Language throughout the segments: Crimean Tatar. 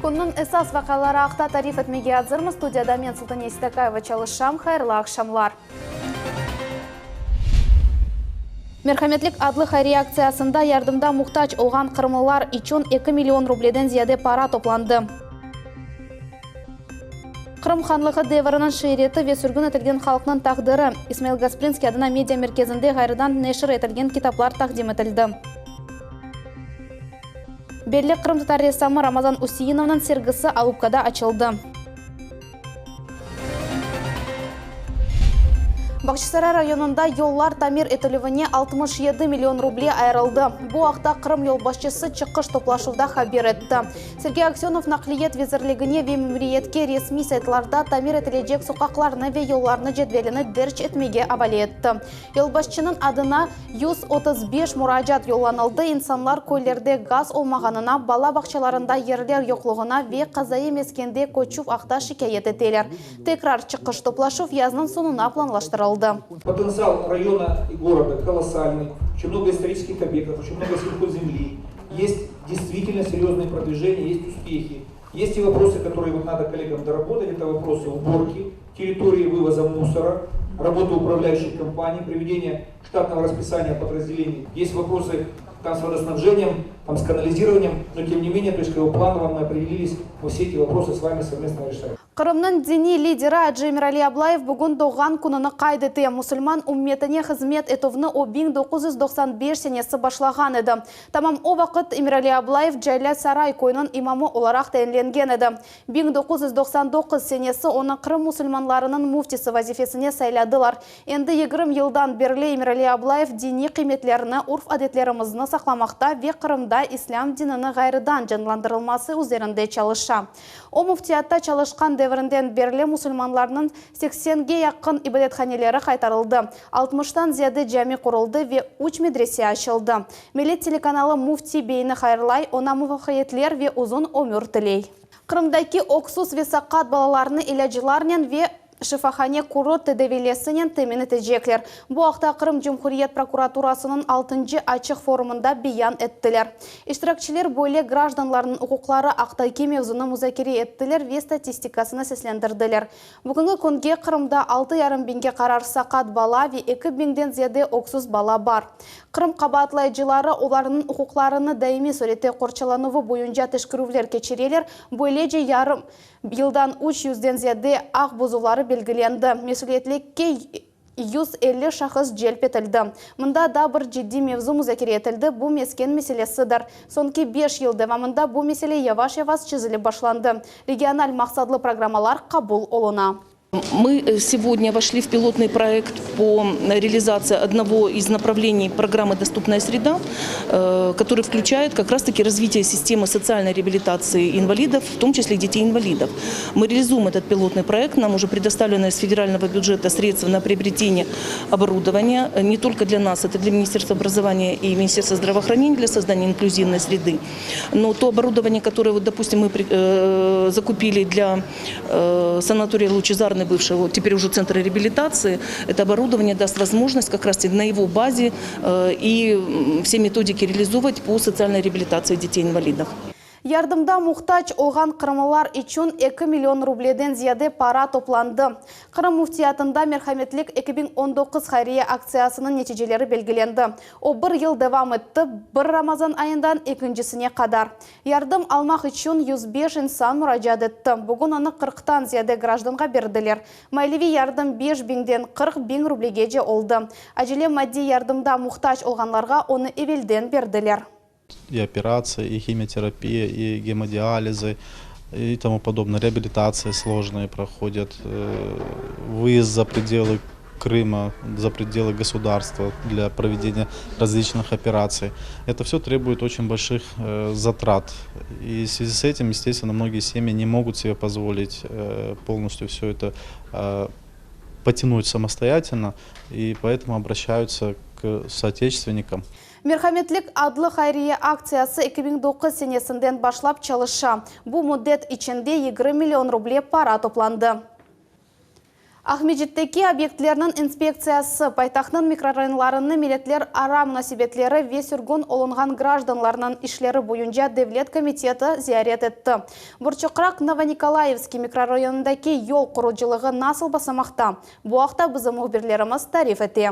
Künniñ esas vaqiaları aqta tarif etmege azırmız. Studiyada men, Sultaniye Seytakayeva, çalışam. Hayırlı aqşamlar! Merhametlik adlı hayriye aktsiyasında yardımda muhtac olğan qırımlılar içün eki million rubleden ziyade para toplandı. Qırım hanlığı devriniñ şiiriyeti ve sürgün etilgen halqnıñ taqdiri, İsmail Gasprinskiy adına media merkezinde ğayrıdan neşir etilgen kitaplar taqdim etildi. Belli qırımtatar ressamı Ramazan Üseyinovnıñ sergisi Alupkada açıldı. Bağçasaray rayonında yollar tamir etilüvine 67 million ruble ayırıldı. Bu aqta Qırım yolbaşçısı çıqış toplaşuvda haber etti. Sergey Aksönov Naqliyet vezirligine ve memuriyetke resmiy saytlarda tamir etilecek soqaqlarnı ve yollarnı cedvelini derc etmege avale etti. Yolbaşçınıñ adına 135 muracaat yollanıldı, insanlar köylerde gaz olmağanına, bala bağçalarında yerler yoqluğına ve qazaiy meskende köçüv aqta şikâyet eteler. Tekrar çıqış toplaşuv yaznıñ soñuna planlaştırıldı. Potentsial rayona i goroda kolossальный, очень много исторических объектов, очень много сельхозземли, есть действительно серьезные продвижения, есть успехи. Есть и вопросы, которые вот надо коллегам доработать, это вопросы уборки территории, вывоза мусора, работы управляющих компаний, приведения штатного расписания подразделений. Есть вопросы там с водоснабжением, там с канализированием, но тем не менее, то есть как бы планово мы определились, мы все эти вопросы с вами совместно решаем. Qırımnıñ diniy lideri Acı Emirali Ablayev bugün doğğan kününi qayd ete. Musulman ümmetine hızmet etüvni o 1995 senesi başlağan edi. Tamam o vaqıt Emirali Ablayev Caylâ Saray köyüniñ imamı olaraq tayinlengen edi. 1999 senesi onı Qırım musulmanlarınıñ müftisi vazifesine sayladılar. Endi 20 yıldan berli Emirali Ablayev diniy qıymetlerni, urf-adetlerimizni saqlamaqta ve Qırımda islâm dinini ğayrıdan canlandırılması üzerinde çalışa. O, müftiyatta çalışqan devrinden berli musulmanlarnıñ seksenge yaqın ibadethaneleri qaytarıldı, altmıştan ziyade cami quruldı ve üç medrese açıldı. Millet telekanalı müfti beyni hayırlay, oña muvafaqiyetler ve uzun ömür tiley. Qırımdaki öksüz ve saqat balalarnı ilâclarnen ve Şifahane kurort tedaviylesinen temin etecekler. Bu aqta Qırım Cumhuriyet prokuraturasınıñ altıncı açıq forumında beyan ettiler. İştirakçiler böyle grajdanlarnıñ uquqları aqtaki mevzunı muzakere ettiler ve statistikasını seslendirdiler. Bugünki künge Qırımda altı yarım biñge qarar saqat bala ve eki biñden ziyade öksüz bala bar. Qırım qabaatlayıcıları olarnıñ uquqlarını daimiy surette qorçalanuvı boyunca teşkerüvler keçireler, böylece yarım Yıldan üç yüzden ziyade aq bozuvları belgilendi, mesüliyetlikke 150 şahıs celp etildi. Mında daa bir ciddiy mevzu muzakere etildi, bu mesken meselesidir. Soñki beş yıl devamında bu mesele yavaş-yavas çezilip başlandı, regional maqsatlı programmalar qabul oluna. Мы сегодня вошли в пилотный проект по реализации одного из направлений программы «Доступная среда», который включает как раз-таки развитие системы социальной реабилитации инвалидов, в том числе детей-инвалидов. Мы реализуем этот пилотный проект, нам уже предоставлены из федерального бюджета средства на приобретение оборудования, не только для нас, это для Министерства образования и Министерства здравоохранения для создания инклюзивной среды, но то оборудование, которое, вот, допустим, мы закупили для санатория Лучезарный, бывшего, теперь уже центра реабилитации, это оборудование даст возможность как раз на его базе и все методики реализовывать по социальной реабилитации детей-инвалидов. Yardımda muhtac olğan qırımlılar içün eki million rubleden ziyade para toplandı. Qırım Müftiyatında Merhametlik 2019 hayriye aktsiyasınıñ neticeleri belgilendi. O bir yıl devam etti, bir Ramazan ayından ekincisine qadar. Yardım almaq içün 105 insan muracaat etti. Bugün onı qırqtan ziyade grajdanğa berdiler. Maliyeviy yardım beş biñden 40 biñ rublegece oldı. Acele maddiy yardımda muhtac olğanlarğa onı evelden berdiler. И операции, и химиотерапия, и гемодиализы, и тому подобное. Реабилитации сложные проходят, выезд за пределы Крыма, за пределы государства для проведения различных операций. Это все требует очень больших затрат. И в связи с этим, естественно, многие семьи не могут себе позволить полностью все это потянуть самостоятельно, и поэтому обращаются к соотечественникам. Merhametlik adlı hayriye aktsiyası 2009 senesinden başlap çalışa. Bu müddet içinde 20 million ruble para toplandı. Aqmescitteki obyektlerniñ inspektsiyası, paytahtnıñ mikrorayonlarını milletlerara munasebetleri ve sürgün olunğan grajdanlarnıñ işleri boyunca devlet komiteti ziyaret etti. Borçoqraq Novonikolayevskiy mikrorayonındaki yol qurucılığı nasıl basamaqta? Bu aqta bizim mühbirlerimiz tarif ete.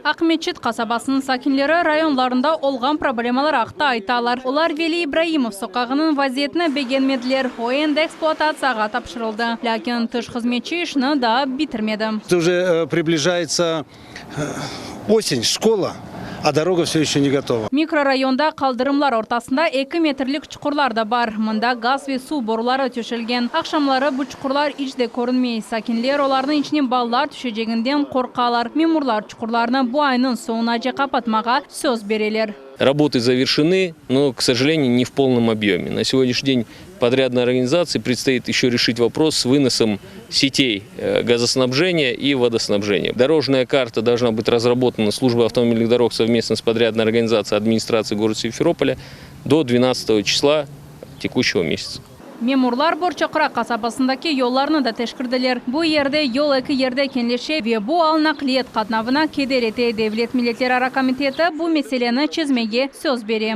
Aqmeçit qasabasınıñ sakinleri rayonlarında olğan problemalar aqta aytalar. Olar Veli İbraimov soqağınıñ vaziyetini begenmediler, o endi ekspluatatsiyağa tapşırıldı, lâkin tış hızmetçi işni daa bitirmedi. Уже približayetsâ osen, şkola, a doroga vse eşe ne gotova. Mikrorayonda qaldırımlar ortasında eki metrlik çuqurlar da bar. Mında gaz ve suv boruları töşelgen. Aqşamları bu çuqurlar iç de körünmey. Sakinler olarnıñ içine balalar tüşeceginden qorqalar. Memurlar çuqurlarnı bu aynıñ soñunace qapatmağa söz bereler. Работы завершены, но, к сожалению, не в полном объеме. На сегодняшний день подрядной организации предстоит еще решить вопрос с выносом сетей газоснабжения и водоснабжения. Дорожная карта должна быть разработана службой автомобильных дорог совместно с подрядной организацией администрации города Симферополя до 12 числа текущего месяца. Memurlar Borçoqraq qasabasındaki yollarnı da teşkirdiler. Bu yerde yol eki yerde keñleşe ve bu al naqliyet qatnavına keder ete. Devlet milletlerara komiteti bu meseleni çezmege söz bere.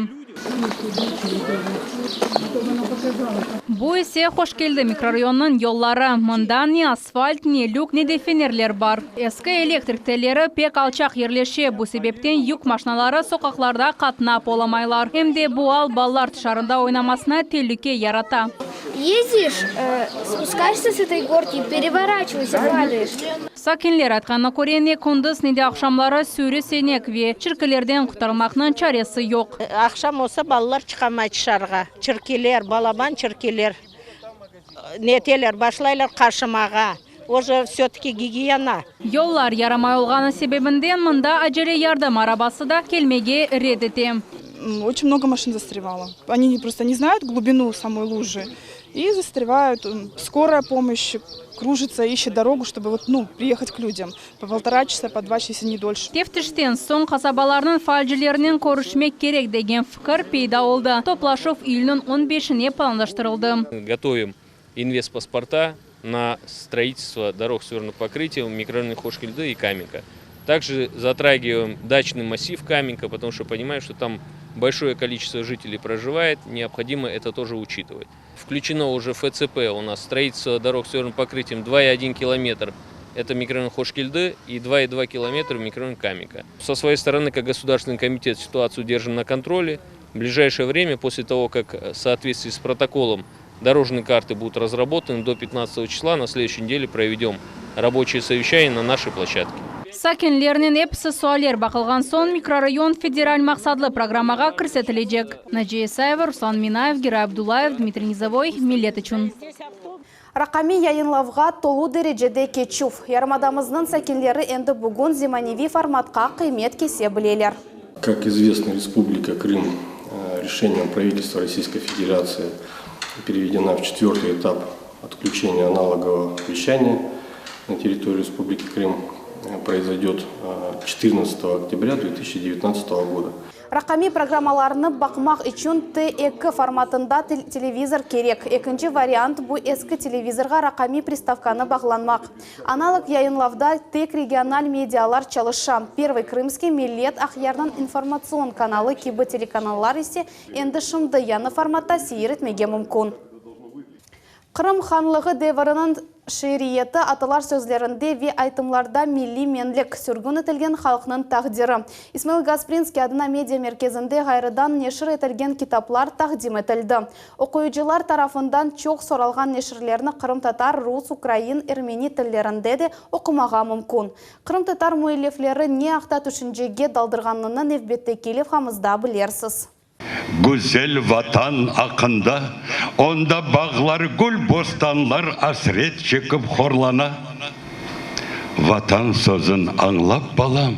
Bu ise Hoşkeldi mikrorayonınıñ yolları. Mında ne asfalt, ne lük, ne de fenerler bar. Eski elektrik telleri pek alçaq yerleşe, bu sebepten yük maşnaları soqaqlarda qatnap olamaylar. Em de bu al balalar tışarında oynamasına telüke yarata. Yezdiş, spuskaешься s etoy gorki, perevoraçivaysâ, padaeş. Sakinler aytqanına köre, ne kündüz, ne de aqşamları sürü-senek ve çirkilerden qurtarmaqnıñ çaresi yoq. Aqşam olsa, balalar çıqamay tışarığa. Çirkiler, balaban çirkiler neteler, başlaylar qaşımağa. Oje vse-taki gigiyena. Yollar yaramay olğanı sebebinden mında acele yardım arabası da kelmege red ete. Oçün mnogo maşin zastrevalo. Oni prosto ne znayut glubinu samoy lujı i zastrevayut. Skoraya pomoşç krujitsa, işçet dorogu, çtobı vot, nu, priyehat k lüdyam. Po poltora çasa, po dva çasa, esli ne dolşe. Teftişten soñ qasabalarnıñ faalcilerinen körüşmek kerek degen fikir peyda oldı. Toplaşuv iyülniñ on beşine planlaştırıldı. Gotovim investpasporta na stroitelstvo dorog s tverdım pokрытием v mikrorayonах Hoşkeldı i Kamenka. Также затрагиваем дачный массив Каменка, потому что понимаем, что там большое количество жителей проживает, необходимо это тоже учитывать. Включено уже в ФЦП у нас строительство дорог с твердым покрытием 2,1 километр, это микрорайон Хошкельды, и 2,2 километра микрорайон Каменка. Со своей стороны, как государственный комитет, ситуацию держим на контроле. В ближайшее время, после того, как в соответствии с протоколом дорожные карты будут разработаны, до 15 числа на следующей неделе проведем рабочее совещание на нашей площадке. Sakinlerniñ episi sualler baqılğan soñ mikrorayon federal maqsatlı programmağa kirsetilecek. Naciye İsayeva, Ruslan Minayev, Giray Abdullayev, Dmitriy Nizovoy, Millet içün. Raqamiy yayınlavğa tolu derecede keçüv. Yarımadamıznıñ sakinleri endi bugün zemaneviy formatqa qıymet kese bileler. Как известно, Республика Крым решением правительства Российской Федерации переведена в четвертый этап отключения аналогового вещания на территории Республики Крым произойдет 14 октября 2019 года. Raqamiy programmalarnı baqmaq içün T2 formatında televizor kerek. Ekinci variant, bu eski televizorğa raqamiy pristavkanı bağlanmaq. Analog yayınlavda tek regional medialar çalışa. Pervıy Krımskiy, Millet, Aqyarnıñ informatsion kanalı kibi telekanallar ise endi şimdi yañı formatta seyir etmege mümkün. Qırım hanlığı deviriniñ şiiriyeti atalar sözlerinde ve aytımlarda milliy menlik, sürgün etilgen halqnıñ taqdiri. İsmail Gasprinskiy adına media merkezinde ğayrıdan neşir etilgen kitaplar taqdim etildi. Oquyıcılar tarafından çoq soralğan neşirlerni qırımtatar, rus, ukrain, ermeni tillerinde de oqumağa mümkün. Qırımtatar müellifleri ne aqta tüşüncege daldırğanını nevbetteki levhamızda bilersiz. Güzel Vatan aqqında, onda bağlar, gül bostanlar asret çekip horlana. Vatan sözün añlap, balam.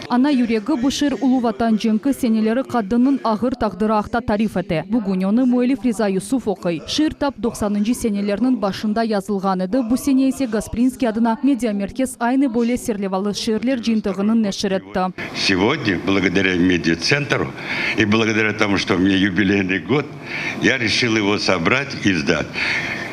Ana yüregi bu şiir Ulu Vatan cenki seneleri qadınnıñ ağır taqdiri aqta tarif ete. Bugün onı müellif Riza Yusuf oquy. Şiir tap doqsanıncı senelerniñ başında yazılğan edi, bu sene ise Gasprinskiy adına mediamerkez aynı böyle serlevalı şiirler cıyıntığını neşir etti. Segodnâ, blagodarâ mediatsentru i blagodarâ tomu, çto u menya yubileynyy god, ya reşil ego sobrat i izdat.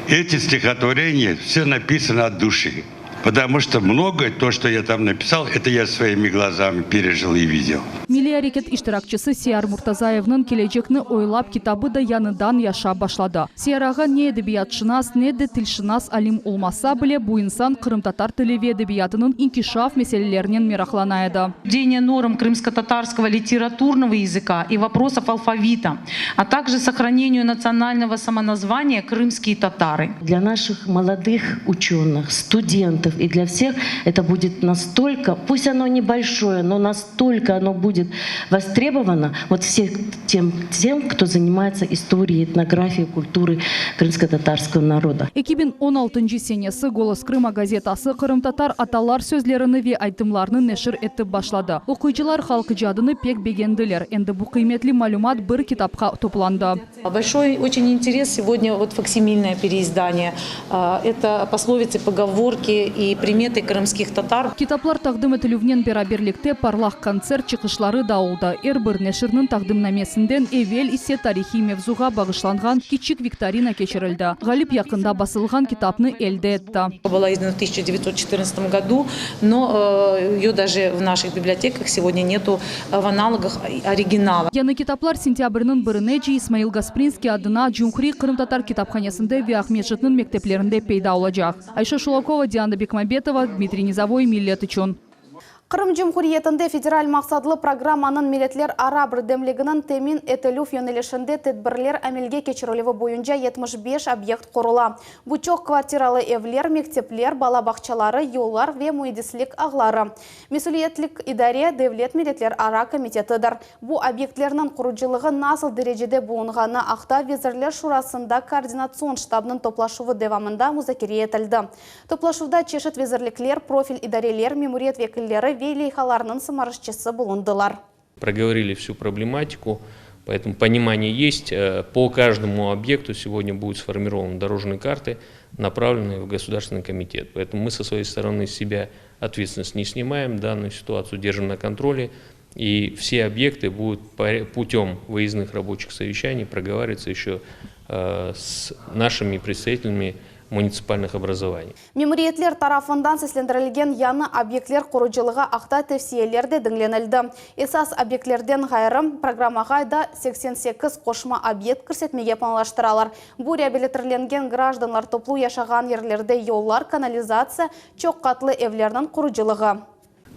Eti stihotvoreniya vse napisano ot duşi. Потому что многое то, что я там написал, это я своими глазами пережил и видел. Milliy areket iştirakçisi Seyar Murtazayevniñ Kelecekni oylap kitabı da yañıdan yaşap başladı. Seyar ağa ne edebiyatşınas, ne de tilşınas alim olmasa bile, bu insan qırımtatar tili ve edebiyatınıñ inkişaf meselelerinen meraqlana edi. Соблюдение норм крымскотатарского литературного языка и вопросов алфавита, а также сохранению национального самоназвания крымские татары. Для наших молодых ученых, студентов и для всех это будет настолько, пусть оно небольшое, но настолько оно будет востребовано вот всех тем, тем, кто занимается историей, этнографией, культурой крымско-татарского народа. 2016 senesi Golos Krıma gazetası qırımtatar atalar sözlerini ve aytımlarını neşir etip başladı. Oquyıcılar halq icadını pek begendiler. Endi bu qıymetli malümat bir kitapqa toplandı. Большой очень интерес сегодня вот факсимильное переиздание. Это пословицы, поговорки и приметы крымских татар. Kitaplar taqdim etilüvnen beraberlikte parlaq kontsert çıqışları da oldı. Er bir neşirniñ taqdimnamesinden evel ise tarihiy mevzuğa bağışlanğan kiçik viktorina keçirildi. Ğalip yaqında basılğan kitapnı elde etti. Была издана в 1914 году, но ее даже в наших библиотеках сегодня нету в аналогах оригинала. Yañı kitaplar sentâbrniñ birinece İsmail Gasprinskiy adına Cumhuriy qırımtatar kitaphanesinde ve Aqmescitniñ mekteplerinde peyda olacaq. Ayşe Şulakova, Diana Bekmambetova, Dmitriy Nizovoy, Millet içün. Qırım Cumhuriyetinde federal maqsatlı programmanıñ milletlerara birdemliginiñ temin etilüv yönelişinde tedbirler amelge keçirilüvi boyunca 75 obyekt qurula. Bu çoq kvartiralı evler, mektepler, bala bağçaları, yollar ve müendislik ağları. Mesüliyetli idare Devlet milletlerara komitetidir. Bu obyektlerniñ qurucılığı nasıl derecede bulunğanı aqta Vezirler Şurasında koordinatsion ştabnıñ toplaşuvı devamında muzakere etildi. Toplaşuvda çeşit vezirlikler, profil idareler, memuriyet vekilleri ve leyhalarnıñ sımarışçısı bulundılar. Проговорили всю проблематику, поэтому понимание есть. По каждому объекту сегодня будут сформированы дорожные карты, направленные в Государственный комитет. Поэтому мы со своей стороны с себя ответственность не снимаем, данную ситуацию держим на контроле. И все объекты будут путем выездных рабочих совещаний проговариваться еще с нашими представителями муниципальных образований. Memuriyetler tarafından seslendirilgen yañı obyektler qurucılığı aqta tevsiyeler de diñlenildi. Esas obyektlerden ğayrı, programmağa da 88 qoşma obyekt kirsetmege planlaştıralar. Bu reabilitirlengen grajdanlar toplu yaşağan yerlerde yollar, kanalizatsiya, çoq qatlı evlerniñ qurucılığı.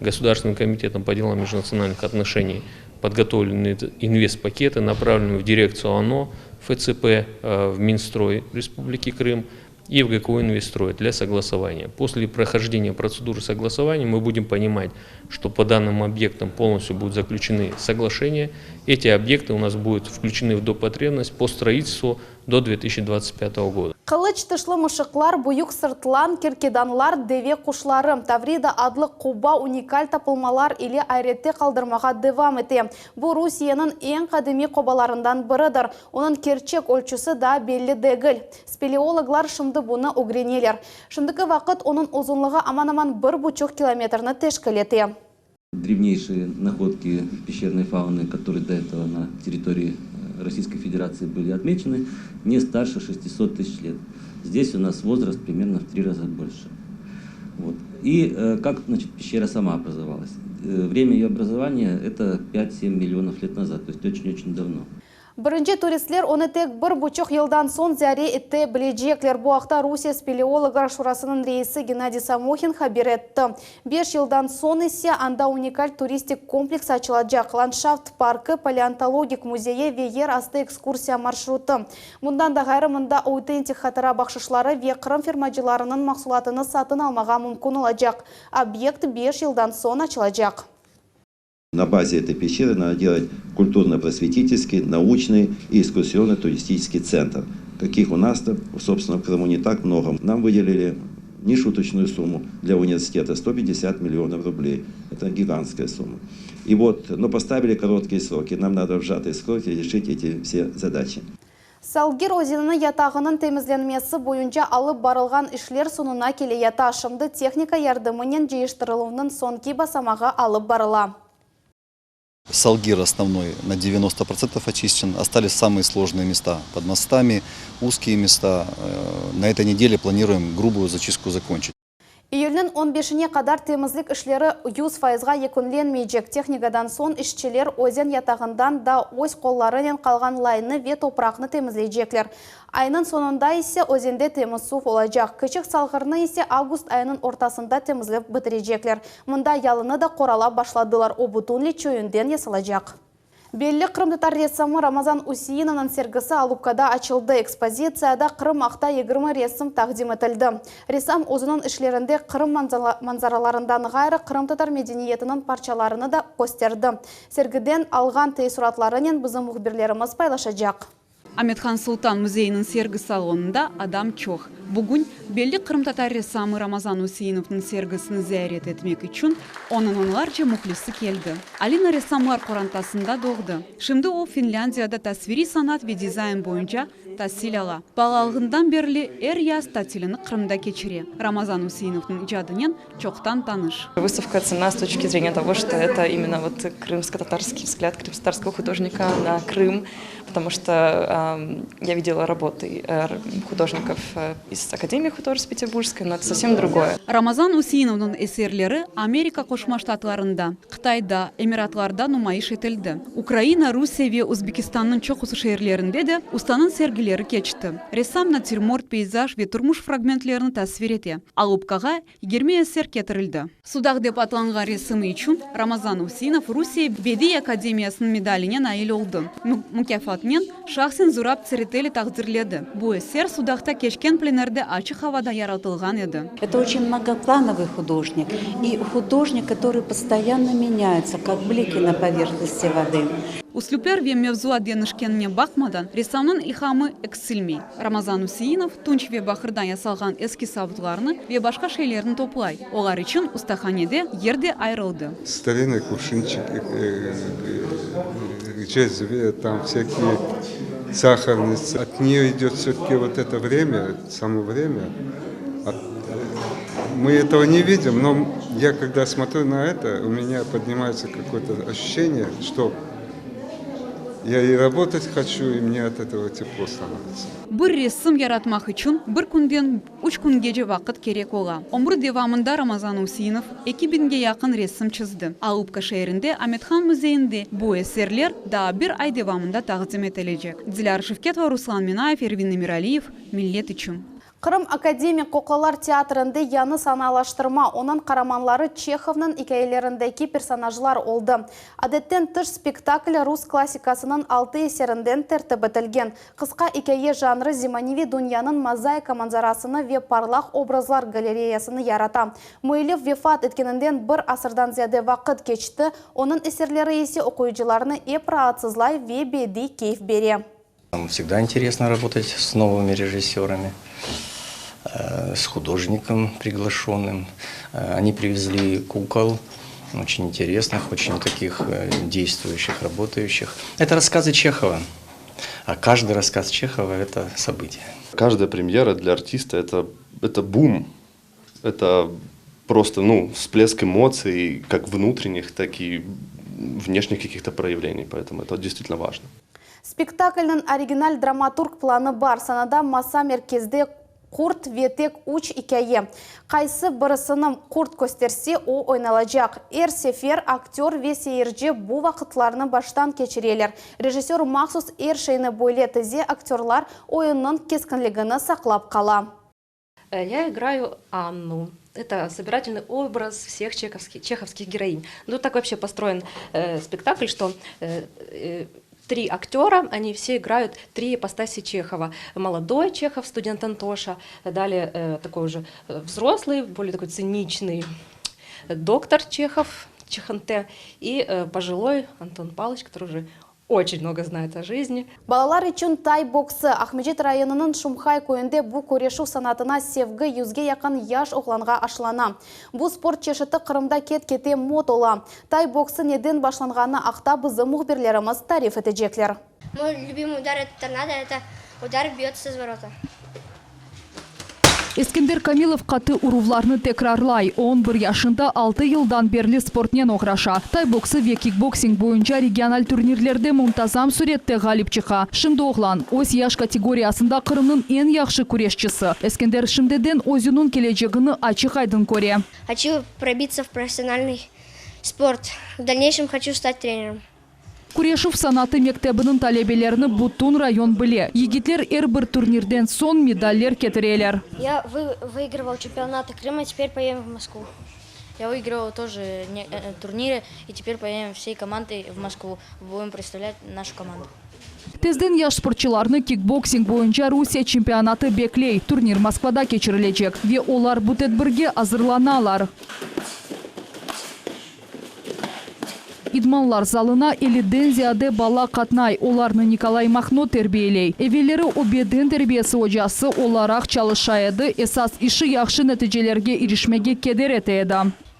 Государственным комитетом по делам межнациональных отношений подготовлены инвестпакеты, направленные в дирекцию АНО, ФЦП, в Минстрой Республики Крым и в ГКО «Инвестстрой» для согласования. После прохождения процедуры согласования мы будем понимать, что по данным объектам полностью будут заключены соглашения. Эти объекты у нас будут включены в допотребность по строительству до 2025 года. Qılıç tişli mışıqlar, büyük sırtlan, kerkedanlar, deve quşları, Tavrida adlı qoba unikal tapılmalar ile ayrette qaldırmağa devam ete. Bu Rusiyeniñ eñ qadimiy qobalarından biridir. Onıñ kerçek ölçüsi daa belli degil. Speleologlar şimdi bunı ögreneler. Şimdiki vaqıt onıñ uzunlığı aman-aman bir buçuq kilometrni teşkil ete. Древнейшие находки пещерной фауны, которые до этого на территории Российской Федерации были отмечены, не старше 600 тысяч лет. Здесь у нас возраст примерно в три раза больше. Вот. И э, как значит, пещера сама образовалась? Э, время ее образования это 5-7 миллионов лет назад, то есть очень-очень давно. Birinci turistler onı tek bir buçuq yıldan soñ ziyaret ete bilecekler. Bu aqta Rusiye speleologlar şurasınıñ reisi Gennadiy Samohin haber etti. 5 yıldan soñ ise anda unikal turistik kompleks açılacaq: landşaft parkı, paleontologik müzeyi ve yer astı ekskursiya marşrutı. Bundan da ğayrı, mında autentik hatıra bahşışları ve Qırım fermacılarınıñ mahsulatını satın almağa mümkün olacaq. Obyekt 5 yıldan soñ açılacaq. На базе этой пещеры надо делать культурно-просветительский, научный и экскурсионно-туристический центр. Каких у нас-то, собственно, в Крыму не так много. Нам выделили нешуточную сумму для университета 150 миллионов рублей. Это гигантская сумма. И вот, но поставили короткие сроки. Нам надо в сжатые сроки решить эти все задачи. Salgir özeniniñ yatağınıñ temizlenmesi boyunca alıp barılğan işler soñuna keleyata. Şimdi tehnika yardımınen cıyıştırıluvnıñ soñki basamağı alıp barıla. Салгир основной на 90% очищен. Остались самые сложные места под мостами, узкие места. На этой неделе планируем грубую зачистку закончить. İyülniñ on beşine qadar temizlik işleri yüz fayızğa yekünlenmeycek. Tehnikadan soñ işçiler özen yatağından da öz qollarınen qalğan laynı ve topraqnı temizleycekler. Aynıñ soñunda ise özende temiz suv olacaq. Kiçik Salğırnı ise avgust ayınıñ ortasında temizlep bitirecekler. Mında yalını da qoralap başladılar, o bütünley çoyünden yasalacaq. Belli qırımtatar ressamı Ramazan Üseinovnıñ sergisi Alupkada açıldı. Ekspozitsiyada Qırım aqta 20 resim taqdim etildi. Ressam özüniñ işlerinde Qırım manzaralarından ğayrı qırımtatar medeniyetiniñ parçalarını da kösterdi. Sergiden alğan teessuratlarınen bizim mühbirlerimiz paylaşacaq. Amethan Sultan müzeyiniñ sergi salonında adam çoq. Bugün belli qırımtatar ressamı Ramazan Üseinovnıñ sergisini ziyaret etmek içün onıñ onlarca mühlisi keldi. Alina ressamlar qorantasında doğdı. Şimdi o, Finlândiyada tasviriy sanat ve dizayn boyunca tasil ala. Balalığından berli er yaz tatilini Qırımda keçire. Ramazan Üseinovnıñ icadınen çoqtan tanış. Выставка ценна с точки зрения того, что это именно вот крымско-татарский взгляд крымско-татарского художника на Крым, потому что я видела работы художников из Академии художеств Петербургской, но это совсем другое. Ramazan Üseinovnıñ eserleri Amerika Qoşma Ştatlarında, Qıtayda, Emiratlarda numayış etildi. Ukraina, Rusiye ve Özbekistannıñ çoqusı şeerlerinde de ustanıñ sergileri keçti. Ressam natürmort, peyzaj ve turmuş fragmentlerini tasvir ete. Alupkağa 20 eser ketirildi. Sudaq dep adlanğan resimi içün Ramazan Üseinov Rusiye Bediiy akademiyasınıñ medaline nail oldı. Mukâfatnen şahsen Zurab Tsereteli taqdirledi. Bu eser Sudaqta keçken plenerde açıq avada yaratılğan edi. Это очень многоплановый художник и художник, который постоянно меняется, как блики на поверхности воды. Üslüpler ve mevzuat deñişkenine baqmadan, ressamnıñ ilhamı eksilmey. Ramazan Üseinov tunç ve baqırdan yasalğan eski savutlarnı ve başqa şeylerni toplay. Olar içün ustahanede yer de ayırıldı. Starинный kuvşinçik, cezve, tam vsâkiye sahornitsa. Ot neye idet vse-taki vot eto vremya, samo vremya. Mı etogo ne vidim, no ya kogda smotrü na eto, u menya podnimaetsya kakoye-to oşuşeniye, çto ya i rabotat hoçu, i mne ot etogo teplo stanovitsya. Bir resim yaratmaq içün bir künden üç küngece vaqıt kerek ola. Ömrü devamında Ramazan Üseinov eki biñge yaqın resim çizdi. Alupka şeerinde Amethan müzeyinde bu eserler daa bir ay devamında taqdim etilecek. Dilâra Şevketova, Ruslan Minayev, Ervin Emiraliyev, Millet içün. Qırım akademik qoqlalar teatrinde yañı sanalaştırma, onıñ qaramanları Çehovnıñ ikâyelerindeki personajlar oldı. Adetten tış spektakl rus klassikasınıñ altı eserinden tertip etilgen. Qısqa ikâye janrı zemaneviy dünyanıñ mozaika manzarasını ve parlaq obrazlar galereyasını yarata. Müellif vefat etkeninden bir asırdan ziyade vaqıt keçti, onıñ eserleri ise oquyıcılarnı ep raatsızlay ve bediy keyf bere. Нам всегда интересно работать с новыми режиссерами, э, с художником приглашенным. Э, они привезли кукол, очень интересных, очень таких э, действующих, работающих. Это рассказы Чехова. А каждый рассказ Чехова – это событие. Каждая премьера для артиста – это, это бум. Это просто ну, всплеск эмоций, как внутренних, так и внешних каких-то проявлений. Поэтому это действительно важно. Spektaklniñ original dramaturg planı bar. Sanada masa merkezde qurt ve tek üç ikâye. Qaysı birisini qurt kösterse, o oynalacaq. Er sefer aktör ve seyirci bu vaqıtlarnı baştan keçireler. Rejissör mahsus er şeyni böyle tize, aktörlar oyunnıñ keskinligini saqlap qala. Я играю Анну. Это собирательный образ всех чеховских героинь. Ну, так вообще построен э, спектакль, что э, э, три актера, они все играют три ипостаси Чехова. Молодой Чехов, студент Антоша, далее э, такой уже взрослый, более такой циничный доктор Чехов, Чехонте, и э, пожилой Антон Павлович, который уже очень много знает о жизни. Balalar içün tay boksı Aqmescit rayonınıñ Şumhay köyünde bu küreşüv sanatına sevgi yüzge yaqın yaş oğlanğa aşılana. Bu sport çeşiti Qırımda ket-kete mot ola. Tay boksı neden başlanğanı aqta bizim mühbirlerimiz tarif etecekler. Мой любимый удар это торнадо, это удар бьет с разворота. Eskender Kamilov qattı uruvlarnı tekrarlay. On bir yaşında, altı yıldan berli sportnen oğraşa. Tay boksı ve kikboksing boyunca regional turnirlerde muntazam sürette ğalip çıqa. Şimdi oğlan, öz yaş kategoriyasında Qırımnıñ eñ yahşı küreşçisi. Eskender şimdiden özüniñ kelecegini açıq-aydın köre. Хочу пробиться в professionalnıy sport. В дальнейшем хочу стать тренером. Küreşüv sanatı mektebiniñ talebelerini bütün rayon bile. Yigitler er bir turnirden soñ medaller ketireler. Я выигрывал чемпионаты Крыма, теперь поедем в Москву. Я выигрывал тоже турниры, и теперь поедем всей командой в Москву. Будем представлять нашу команду. Tezden yaş sportçılarnı kikboksing boyunca Rusiye çempionatı bekley. Turnir Moskvada keçirilecek ve olar bu tedbirge azırlanalar. İdmanlar zalına elliden ziyade bala qatnay, olarnı Nikolay Mahno terbiyeley. Evelleri o beden terbiyesi ocası olaraq çalışa edi, esas işi yahşı neticelerge irişmege keder ete edi.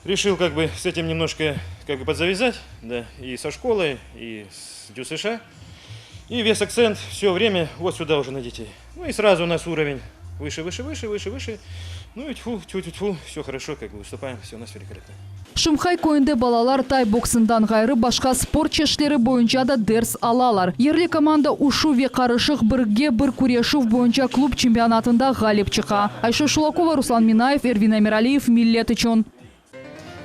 Reşil kak bı s etim nemnojko kak bı podzavязat, da, i so şkolay, i s DЮСШ, i ves aktsent vsё vremya vot süda uje na detey. Nu i srazu u nas uroven vyše, vyše, vyše, vyše, vyše, nu i tfu, tfu, tfu, tfu, vsё horoşo, kak bı vıstupaem, vsё u nas velikolepno. Şumhay köyünde balalar tay boksından ğayrı başqa sport çeşitleri boyunca da ders alalar. Yerli komanda uşu ve qarışıq birge bir küreşüv boyunca klub çempionatında ğalip çıqa. Ayşe Şulakova, Ruslan Minayev, Ervin Emiraliyev, Millet içün.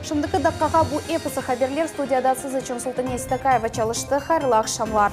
Şimdiki daqqağa bu episi haberler, studiyada siz içün Sultaniye Seytakayeva çalıştı. Hayırlı aqşamlar.